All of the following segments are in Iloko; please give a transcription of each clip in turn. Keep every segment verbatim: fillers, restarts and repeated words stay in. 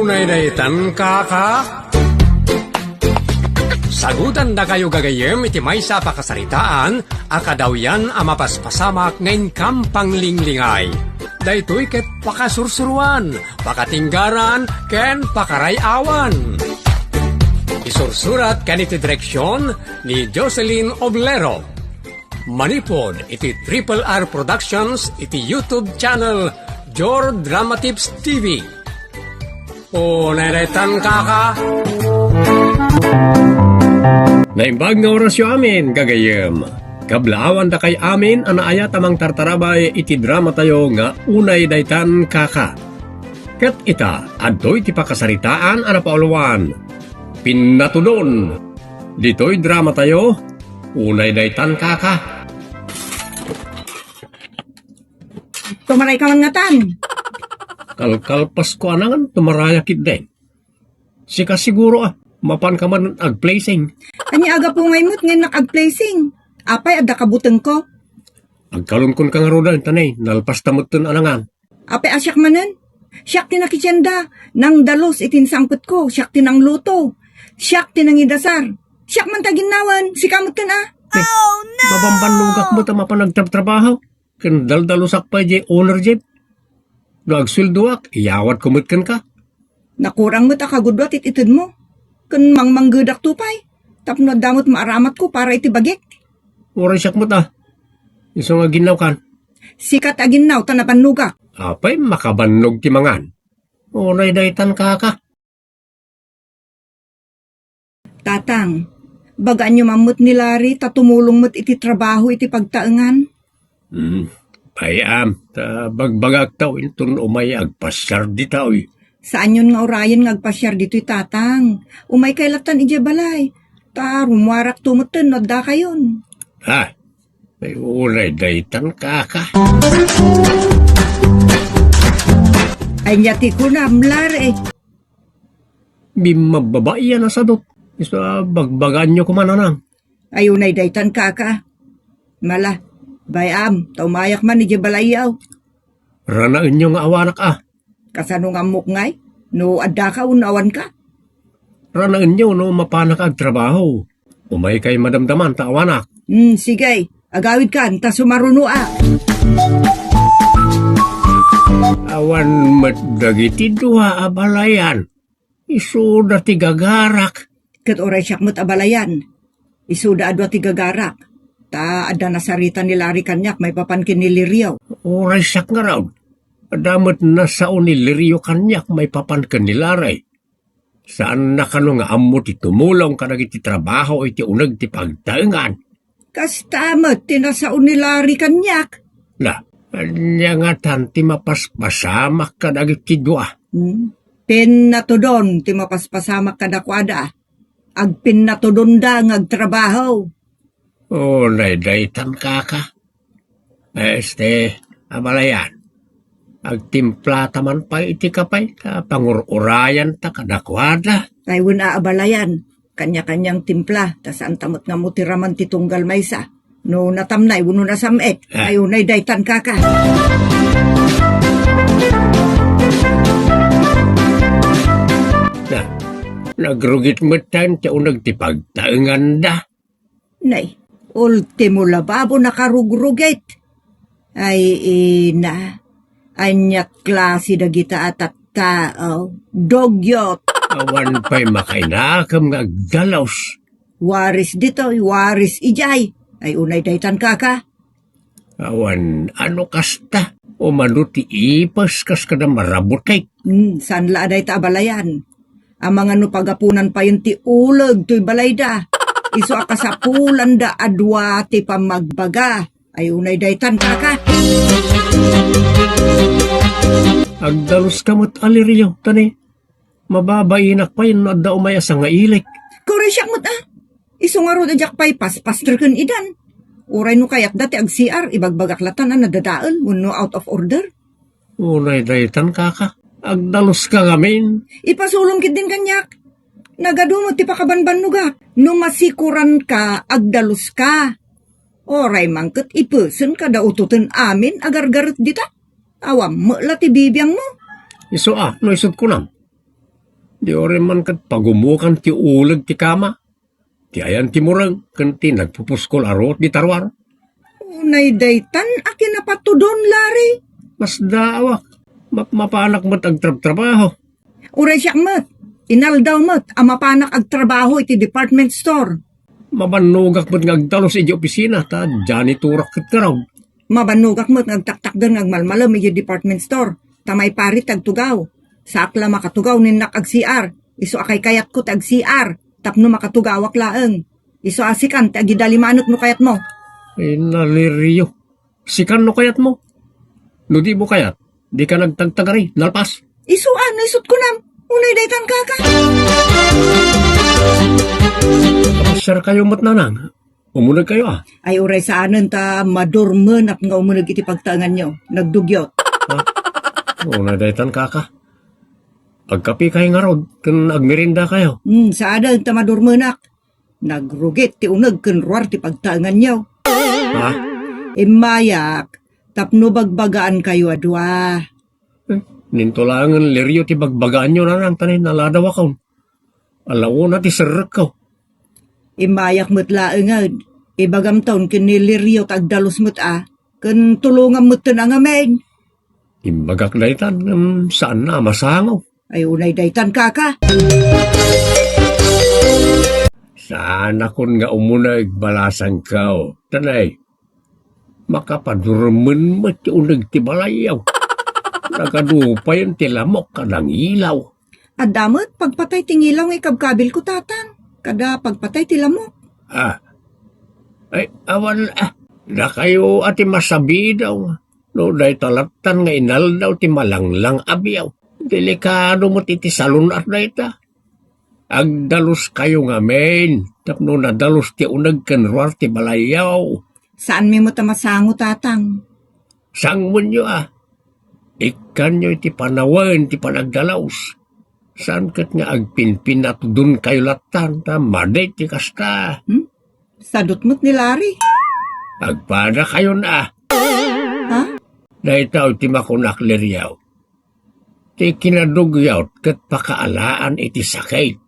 Unay daytan, kaka? Sagutandakayo gagayyem iti maysa a pakasaritaan a kadawyan a mapaspasamak nga inkam panglinglingay. Daytoy ket pakasursuruan, pakatinggaran, ken pakaray-awan. Isursurat ken iti direksion ni Jocelyn Oblero. Manipud iti Triple R Productions iti YouTube channel Jor Drama Tips T V. Unay daytan, kaka. Naimbag nga orasyo amin, gagayyem. Kablaawandakay amin a naayat a mangtartarabay iti dramatayo nga Unay daytan, kaka. Ket ita, adtoy ti pakasaritaan a napauluan. Pinnatudon. Ditoy dramatayo, Unay daytan, kaka. Tumaray ka man ngatan. Kalkalpasko a nangan, tumarayak itden. Sika siguro a, mapan ka man agplacing. Ania a gapu ngay met nga innak agplacing? Apay, adda ka butengko? Agkalunkon ka ngaruden, tanay, nalpas ta metten a nangan. Apay a siak manen? Siak ti nakitienda, nangdalus iti insangpetko, siak ti nangluto, siak ti nangidasar, siak man ti aginnawen, sika metten a. Eh, mabambannogak met a mapan agtrabtrabaho, ken daldalusak pay jay owner jay. No agsueldoak, iyawatko met kenka. Nakurang met a kagudua ti itedmo, ken mangmanggedakto pay, tapno adda met maaramatko para iti bagik. Uray siak met a. Isu nga aginnawkan. Sika ti aginnaw ta nabannogak. Apay, makabannog ti mangan. Unay daytan, kaka. Tatang, bagaanyo man met ni Larry ta tumulong met iti trabaho iti pagtaengan. Hmm. Pay-am, ta bagbagak ta inton umay agpasiar ditoy. Saanyon nga urayen nga agpasiar ditoy, Tatang. Umaykay lattan idiay balay. Ta rummuarakto metten no addakayon. Ha? Ay, unay daytan, kaka. Ania ti kunam, Larry? Bimmababaian a sadut. Isu a bagbagaanyo koma, nanang. Ay, unay daytan, kaka. Mala, bay-am, ta umayak man idiay balayyo. Ranaenyo nga awanak a. Kasano nga ammok ngay? No addaka wenno awanka? Ranaenyo no mapanak agtrabaho. Umaykay madamdaman ta awanak. Hmm, sige. Agawidkan ta sumarunoak. Awan met dagiti dua a balayan. Isuda ti gagarak. Ket uray siak met a balayan. Isuda a dua ti gagarak. Ta adda nasarita ni Larry kaniak maipapan ken ni Lirio. Uray siak ngarud. Adda met nasao ni Lirio kaniak maipapan ken ni Larry. Saanna kano nga ammo ti tumulong kadagiti trabaho iti uneg ti pagtaengan? Kasta met ti nasao ni Larry kaniak. Na, ania ngatan ti mapaspasamak kadagiti dua? Hmm. Pinnatudon ti mapaspasamak kadakuada. Agpinnatudonda nga agtrabaho. Unay daytan, kaka. Este, abalayan. Agtimplata man pay iti kape, ta pangur-urayanta kadakuada. Ay, wen a abalayan. Kanya-kanyang timpla, ta saanta met nga ammo ti raman ti tunggal maysa. No natamnay wenno nasam-et, ah, ay unay daytan, kaka. Na, nagrugit metten ti uneg ti pagtaenganda. Nay, ultimo lababo nakarugrugit. Ay, ina, aniat klase dagita a tattao, dugyot. Awan pay makainakem nga agdalus. Waris ditoy, waris idiay. Ay, unay daytan, kaka. Awan, ano kasta? Umano ti ipes kas kada marabutik. Hmm, saan la a dayta abalayan? Amangan no pagapunan payen ti uleg toy balayda. Isu a kasapulanda a dua ti pammagbaga. Ay, unay daytan, kaka. Agdaluska met, Lirio, tani. Mababainak payen no adda umay a sangailik. Kurisiak met, a. Isu ngarud a diak pay paspaster ken idan. Uray no kayatda ti ag-C R, ibagbagak latan a nadadael wenno out of order. Unay daytan, kaka. Agdaluska ngamin. Ipasulom ketdin kaniak. Nagadu met ti pakabanbannogak. No masikuranka, agdaluska. Uray man ket ipesen kada utoten amin a gargaret dita. Awan met la ti bibiangmo. Isu a, no isut' kunam. Di uray man ket pagumukan ti uleg ti kama, ti ayan ti mureng, ken ti nagpupuskol a ruot dita ruar. Unay daytan a kinapatudon, Larry. Masdaawak. Mapmapanak met agtrabtrabaho. Uray siak met, inaldaw met a mapanak agtrabaho iti department store. Mabannogak met nga agdalus iti opisina, ta janitorak ket garud. Mabannogak met nga agtaktakder nga agmalmalem iti department store, ta maiparit ti agtugaw. Saak la makatugaw no innak ag-C R, isu a kaykayatko ti ag-C R, tapno makatugawak laeng. Isu a sikan ti agidalimanek no kayatmo. Ay, Larry, sikan no kayatmo. No dimo kayat, dika nagtagtagari, nalpas. Isu a, no isut' kunam, unay daytan, kaka. Kapasiarkayo met, nanang. Umunegkayo, a. Ay, uray saanen ta madurmenak nga umuneg iti pagtaenganyo. Nagdugyot. Ha? Unay daytan, kaka. Agkapikayo ngarud, ken agmerendakayo. Hmm, saanen ta madurmenak. Nagrugit ti uneg ken ruar ti pagtaenganyo. Ha? Immayak, tapno bagbagaankayo a dua. Eh, ninto laengen, Lerio, ti bagbagaanyo, nanang, ta naladawakon. Alaona ti serrekko. Immayak met laengen, ibagamton ken ni Lerio ta agdalus met a, ken tulongam metten a ngamin. Imbagak daytan, ngem saanna a masango. Ay, unay daytan, kaka. Saanakon nga umuneg, balasangko. Tanay, makapadurmen met ti uneg ti balayyo. Nagadupayen ti lamok kada ngilaw. Adda met pagpatay ti ngilaw nga ikabkabilko, tatang. Kada pagpatay ti lamok. Ah. Ay, awan, ah. Dakayo a ti masabidaw. No dayta lattan nga inaldaw ti malanglang-abyo. Delikado met iti salun-at dayta. Agdaluskayo ngamin, tapno nadalus ti uneg ken ruar ti balayyo. Saanmi met a masango, tatang. Sangoenyo a. Ikkanyo iti panawen ti panagdalus. Saan ket nga agpinpinatudonkayo lattan, ta madi ti kasta. Hmm? Sadut met ni Larry. Agpadakayon a. Ha? Dayta ti makunak, Lerio. Ti kinadugyot ket pakaalaan iti sakit.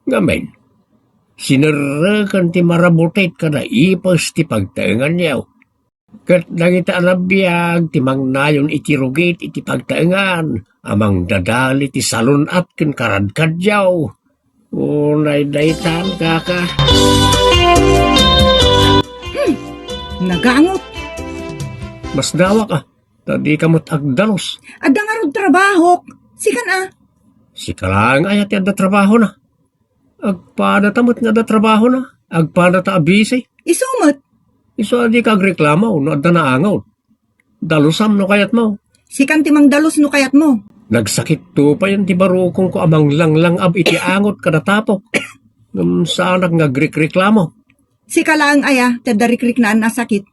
Ngamin, sinerreken ti marabutit kada ipes ti pagtaenganyo. Ket dagiti a nabiag ti mangnayon iti rugit iti pagtaengan a mangdadali ti salun-at ken karadkadyo. Unay daytan, kaka. Hmm, nagangot. Masdawak a, ta dika met agdalus. Adda ngarud trabahok. Sikan a. Sika laeng aya ti adda trabahona. Agpadata met nga adda trabahona. Agpadata a busy. Isu met. Isu a dika agreklamo no adda naangot. Dalusam no kayatmo. Sikan ti mangdalus no kayatmo. Nagsakitto payen ti barukongko a manglanglang-ab iti angot kada tapok. Ngem saanak nga agrikreklamo. Sika laeng aya ti adda rikriknaan a sakit.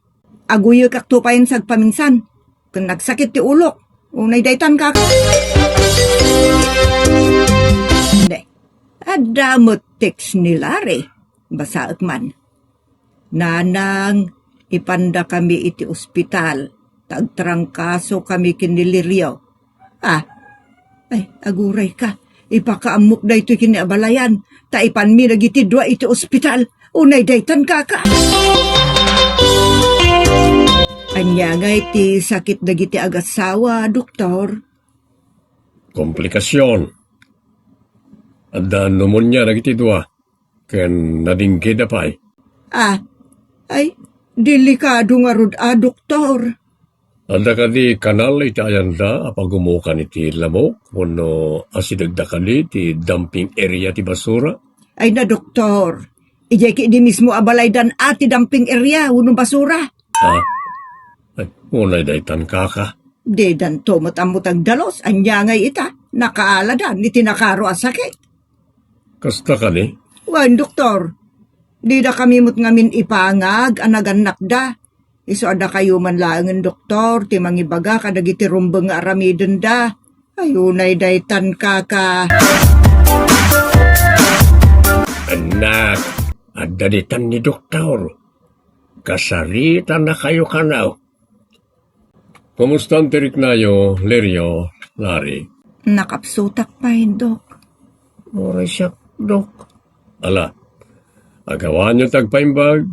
Aguyegkakto payen sagpaminsan. Ken nagsakit ti ulok. Unay daytan, kaka. Ne. Adda met text ni Larry. Basaek man. Nanang, ipandakami iti ospital, ta agtrangkasokami ken ni Lirio. Ah, ay, agurayka. Ipakaammok daytoy ken ni abalayan, ta ipanmi dagiti dua iti ospital. Unay daytan, kaka. Ania ngay ti sakit dagiti agassawa, doktor? Komplikasyon. Adda pneumonia dagiti dua. Ken nadinggida pay. Ah, ay, delikado ngarud a, doktor. Adda kadi kanal iti ayanda a pagumukan iti lamok wenno asidegda kadi ti dumping area ti basura? Ay na, doktor. Idiay ketdi mismo a balaydan a ti dumping area wenno basura. Ah? Ay, unay daytan, kaka. Didanto met ammo ti agdalus, ania ngay ita? Nakaaladan iti nakaro a sakit. Kasta kadi? Wen, doktor. Didakami met ngamin ipangag a nagannakda. Isu a dakayo man laengen, doktor, ti mangibaga kadagiti rumbeng nga aramidenda. Ay, unay daytan, kaka. Annak, adda ditan ni doktor. Kasaritanakayo kano. Kumusta ti riknayo, Lirio, Larry? Nakapsutak pay, Dok. Uray siak, Dok. Ala, agawanyo ti agpaimbag,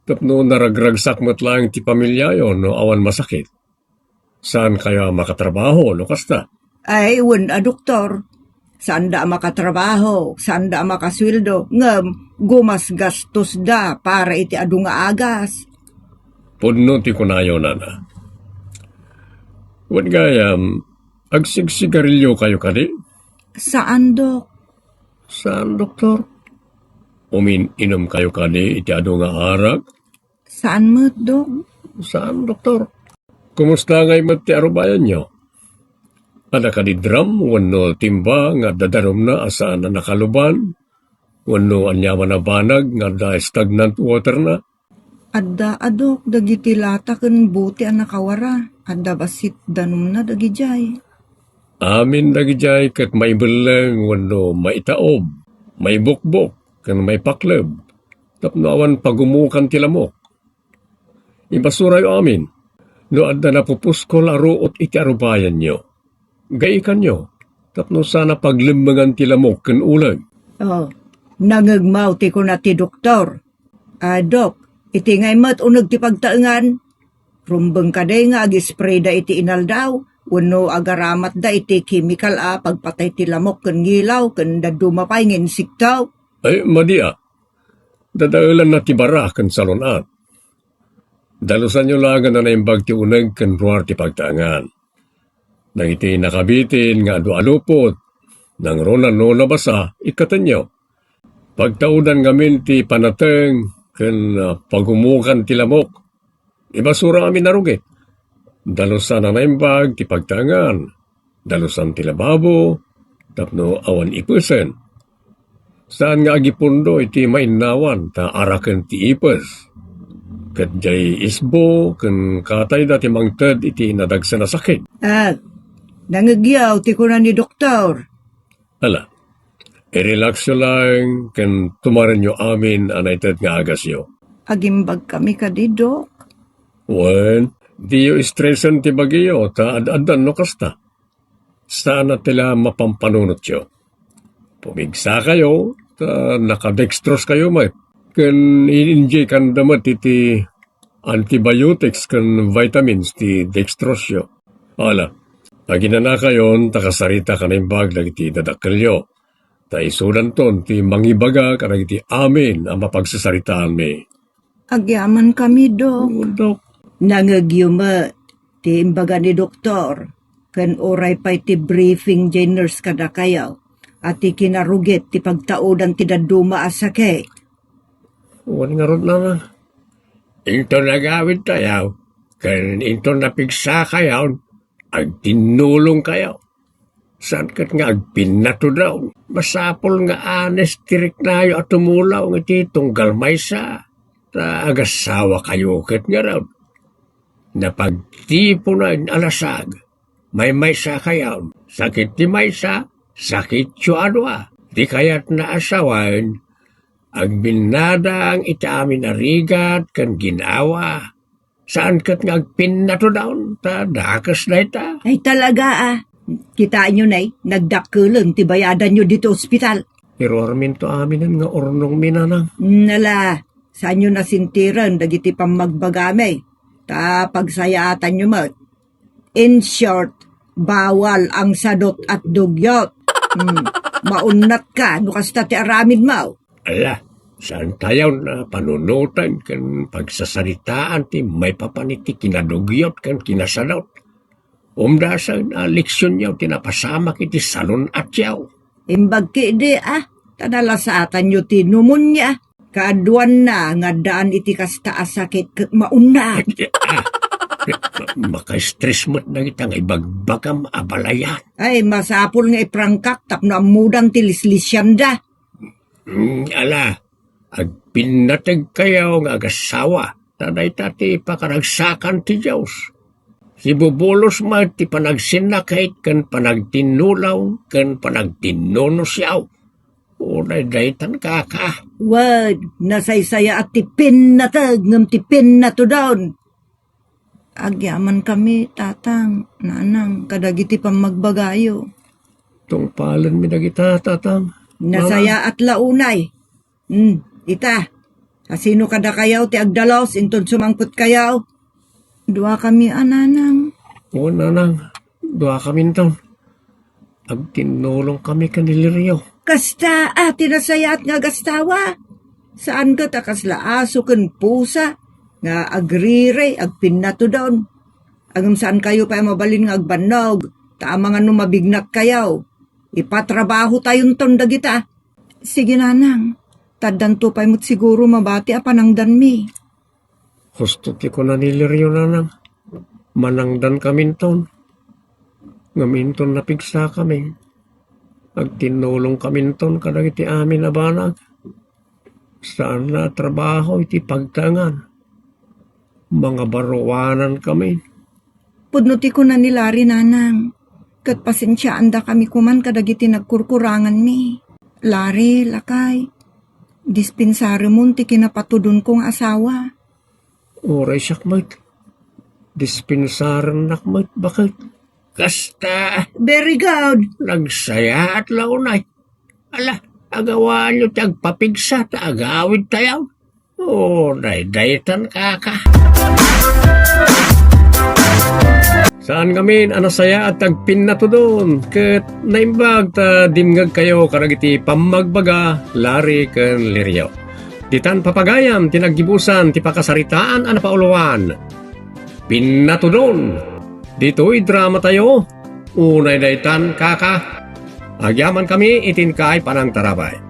tapno naragragsak met laeng ti pamiliayo no awan masakit. Saan kayo a makatrabaho no kasta? Ay, wen a, Doktor. Saanda a makatrabaho, saanda a makasueldo, ngem gumasgastos da para iti adu nga agas. Pudno ti kunayo, Nana. Wen gayam, agsigsigarilyo kayo kadi? Saan, Dok. Saan, Doktor? Umin-inom kayo kadi iti adu nga arak? Saan met, Dok? Saan, Doktor? Kumusta ngay met ti arubayanyo? Adda kadi drum wenno timba nga adda danumna a saan a nakaluban? Wenno aniaman a banag nga adda stagnant waterna? Adda a, Dok, dagiti lata ken bote a nakawara. Adda bassit danumna dagidiay. Amin dagidiay ket maibelleng wenno maitaob, maibukbok, ken maipakleb, tapno awan pagumukan ti lamok. Ibasurayo amin. No adda napupuskol a ruot iti arubayanyo, gaikanyo, tapno saan a paglemmengan ti lamok ken uleg. Oh, nangngegmaw ti kuna ti doktor. Ah, Dok, iti ngay met uneg ti pagtaengan? Rumbeng kadi nga agisprayda iti inaldaw, wenno agaramatda iti chemical a pagpatay ti lamok ken ngilaw ken dadduma pay nga insekto? Ay, madi a. Dadaelanna ti bara ken salun-at. Dalusanyo laengen a naimbag ti uneg ken ruar ti pagtaengan. Dagiti nakabitin nga adu a lupot, nangruna no nabasa, ikkatenyo. Pagtaudan ngamin ti panateng ken, ah, pagumukan ti lamok. Ibasura amin a rugi. Dalusan a naimbag ti pagtaengan. Dalusan ti lababo, tapno awan ipesen. Saan nga agipundo iti mainnawan ta araken ti ipes. Ket diay isbo ken katayda ti mangted iti nadagsen a sakit. Ah, nangngegyo ti kuna ni doktor. Ala, i-relaxyo laeng ken tumarenyo amin a naited nga agasyo. Agimbagkami kadi, Dok? Wen, diyo stresen ti bagiyo ta ad-addan no kasta. Saan a ti la mapampanunotyo. Pumigsakayo, ta nakadextrose kayo met. Ken i-injectanda met iti antibiotics ken vitamins ti dextrose-yo. Ala, aginanakayon ta kasarita ka naimbag dagiti dadakkelyo. Ta isudanton ti mangibaga kadagiti amin a mapagsasaritaanmi. Agyamankami, Dok. Oo, Dok. Nangngegyo met ti imbaga ni doktor, ken uray pay ti briefing diay nurse kadakayo, a ti kinarugit ti pagtaudan ti dadduma a sakit. Wen ngarud, Nana. Inton agawidtayo, ken inton napigsakayon, agtinnulongkayo. Saan ket nga agpinnatudon. Masapul nga honest ti riknayo a tumulong iti tunggal maysa, ta agasawakayo ket ngarud. Napagtiponen a lasag, maymaysakayon. Sakit ti maysa, sakityo a dua. Ti kayatna a sawen, agbinnadang iti amin a rigat ken ginawa. Saan ket nga agpinnatudon, ta dakes dayta. Ay, talaga, ah. Kitaenyo, nay, nagdakkelen ti bayadanyo ditoy ospital. Iruarminto aminen nga urnongmi, Nanang. Nala, saanyo nasintiren dagiti pammagbagami. Ta pagsayaatanyo met. In short, bawal ang sadot at dugyot. Hmm. Maunnat ka no kasta ti aramid mo. Ala, saantayon a panunoten ken pagsasaritaan ti maipapan iti kinadugyot ken kinasadot. Umdasen a leksionyo ti napasamak iti salun-atyo. Imbag ketdi, ah, ta nalasatanyo ti pneumonia. Kaaduanna nga addaan iti kasta a sakit ket maunnat. Ah, maka-stress met dagita nga ibagbagam a balayan. Ay, masapul nga iprangkak tapno ammodang ti lislisianda. Mm, ala, agpinnategkayo nga agasawa, ta dayta ti pakaragsakan ti Dios. Sibubulos met ti panagsinnakit ken panagtinnulong ken panagtinnunusyo. Unay daytan, kaka. Wen, nasaysayaat ti pinnateg ngem ti pinnatudon. Agyamankami, Tatang, Nanang, kadagiti pammagbagayo. Tungpalenmi dagita, Tatang. Nasayaat la unay. Hmm, ita. Asino kadakayo ti agdalus inton sumangpetkayo? Duakami a nanang. Oo, nanang. Duakaminton. Agtinnulongkami ken ni Lirio. Kasta a ti nasayaat nga agastawa. Saan ket a kasla aso ken pusa nga agrirey, agpinnatudon. Ngem saankayo pay a mabalin nga agbannog, ta amangan no mabignatkayo. Ipatrabahotayonton dagita. Sige, nanang. Ta addanto pay met siguro mabati a panangdanmi. Husto ti kuna ni Lirio, nanang. Manangdankaminton. Ngem inton napigsakami, agtinnulongkaminton kadagiti amin a banag. Saan la a trabaho iti pagtaengan. Mangabaruanankami. Pudno ti kuna ni Larry, nanang. Ket pasensiaandakami koman kadagiti nagkurkuranganmi. Larry, lakay, dispensaremon ti kinapatudonko nga asawa. Uray siak met. Dispensarennak met, baket. Kasta. Very good. Nagsayaat la unay. Ala, agawaanyo ti agpapigsa ta agawidtayo. O, daydaytan, kaka. Saan ngamin a nasayaat ti agpinnatudon ket naimbag ta dimngegkayo kadagiti pammagbaga Larry ken Lirio. Ditan papagayam ti naggibusan ti pakasaritaan a napauluan. Pinnatudon. Ditoy dramatayo, unay daytan, kaka. Agyamankami iti inkay panangtarabay.